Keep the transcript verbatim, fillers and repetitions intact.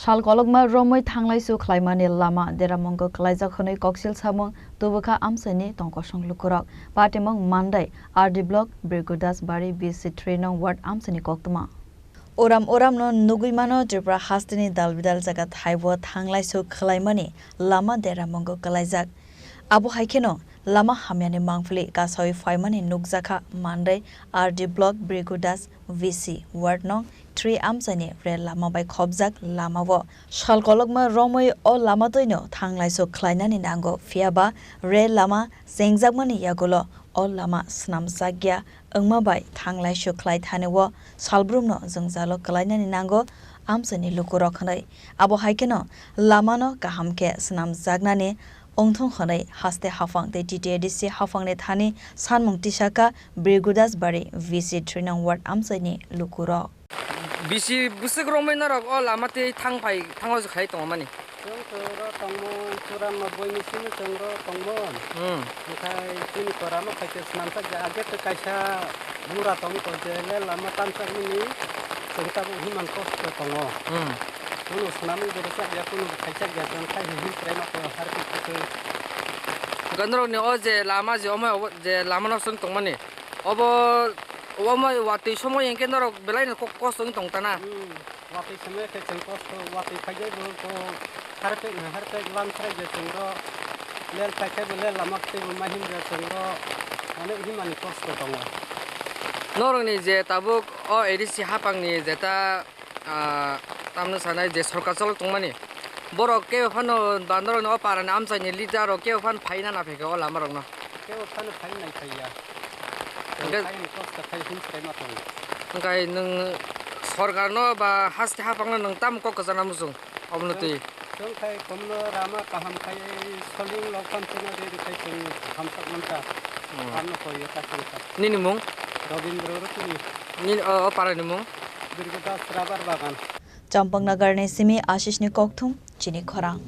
Sal kolokma romwi thanglaisu khlaimani lama deramungo kwlaijak hwnwi koksil samung tubukha amchaini tongkosong lukurok. Patimung Mandai R D Block, Birgudas Bari B C three nong ward amchaini koktwma. Uram uramno nugwi mano Tripura hasteni dalbidal jaga thaibo thanglaisu khlaimani lama deramungo kwlaijak. Abo hai kheno lama hamyani mangpili kasawi phaimani nukjakha Mandai R D Block, Birgudas V C ward nong three amchaini rel lama bai khopjak lamao. Sal kolokma romwi o lama twino thanglaisu khlainani nango, phiyaba rel lama chengjakmani yagulo o lama swnamjakya wngma bai thanglaisu khlai thani o salbrumno jwngjalo kwlainani nango amchaini lukurok hwnwi. Abo hai kheno lamano kaham khe swnamjaknani wngthung hwnwi haste haphang tei T T A D C haphangni thani sanmung tisakha Birgudas Bari V C three nong ward amchaini lukurok. Bisi bwswk romwi norok o lama tei thang phai thanglaisu khlai tongmani. Chwng to oro tongmon, churam no boini simi chwng ro tongmon. Hmm. Okhai chini kora no khaite swnamsa je age to kaisa mura tong to je le lama tamsa mini chwng tabuk himan kosto tongo. Hmm. Kunu swnamwi bo rwchap ya, kunu bo khaijak ya, chwng khai him him khlai ma to har khe khe. Ganrok ni o je lama je omo obo je lama no chwng tongmani. Obo, omo watwi somoi hwnkhe norok belai no ko-, kosto wng tong tana. Hmm. Watwi simi khe chwng kosto, watwi khaijai bo to harpek na harpek lam khrai je chwng ro lel paikhe bo lel lama tei bo ma him je chwng ro onek himani kosto tongo. Norokni je tabuk o A D C hapangni jeta, ah, tamno sanai je sorkar cholok tongmani, borok kebo phano ba norokni o parani amchaini leader rok kebo phano phaina na phaikha o lama rokno. Kebo phano phai nai phaiya. Hwnkhe phai ni kosto khai him khrai ma tongo. Hwnkhe nwng sorkar no ba haste haphang no nwng tamo kok kwchana muchung obono twi? Chwng khai komno rama kaham khai soling lokam chwngno riri khai chwng hamsak mankha. Hmm. Ano koi ta chwng kha. Nini mung? Robindro Rukuni. Nini o, o parani mung? Birgodas Rubber Bagan. Champaknagar ni simi Ashish ni kokthum chini khorang.